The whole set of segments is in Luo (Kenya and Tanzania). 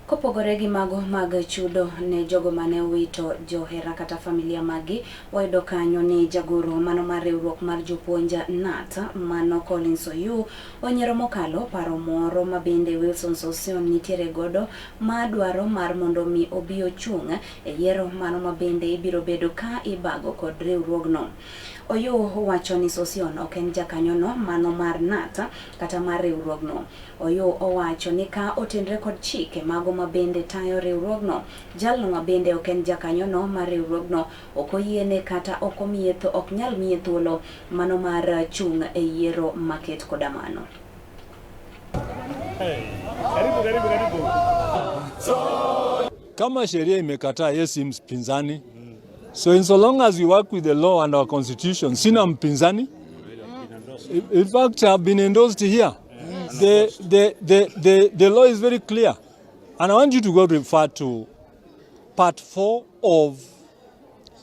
Kopogore gi mago mag chudo ne jogo mane owito johera kata familia maggi, wayudo kanyo ni jagoro mano mar riwruok mar jopuonj KNUT mano Collins Oyuu onyiero mokalo paro moro ma bende Wilson Sossion nitiere godo ma dwaro mar mondo mi obi ochung' e yiero mano ma bende ibiro bedo ka ibago kod riwruogno. Oyuu wacho ni Sossion ok en jakanyono mano mar KNUT kata mar riwruogno. Oyuu owacho ni ka otenre kod chike mago ma bende tayo riwruogno, jalno ma bende ok en jakanyono mar riwruogno ok oyiene kata ok omiye ok nyal miye thuolo mano mar chung' e yiero maket koda mano. Karibu, karibu, karibu. Kama sheria imekataa, yeye si mpinzani. So in so long as we work with the law and our constitution, sina mpinzani. In fact, I've been endorsed here. The law is very clear. And I want you to go refer to part 4 of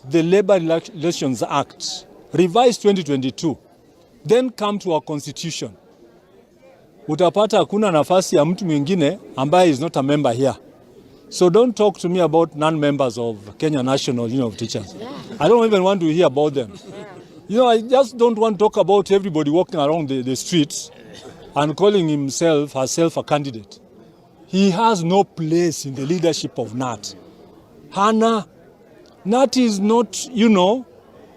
the Labor Relations Act, revised 2022. Then come to our constitution. Utapata hakuna nafasi ya mtu mwingine ambaye is not a member here. So don't talk to me about non-members of Kenya National Union of Teachers. I don't even want to hear about them. I just don't want to talk about everybody walking around the streets and calling himself, herself a candidate. He has no place in the leadership of KNUT. Hana, KNUT is not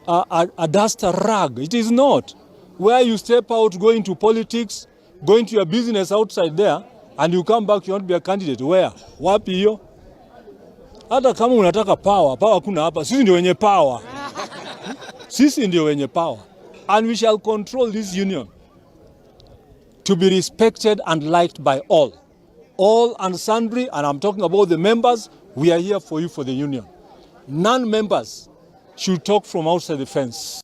a duster rag. It is not. Where you step out, go into politics, go into your business outside there, and you come back, you want to be a candidate. Where? Wapi hiyo? Hata kama unataka power, power kuna hapa. Sisi ndio wenye power. Sisi ndio wenye power. And we shall control this union to be respected and liked by all. All and sundry, and I'm talking about the members, we are here for you for the union. Non-members should talk from outside the fence.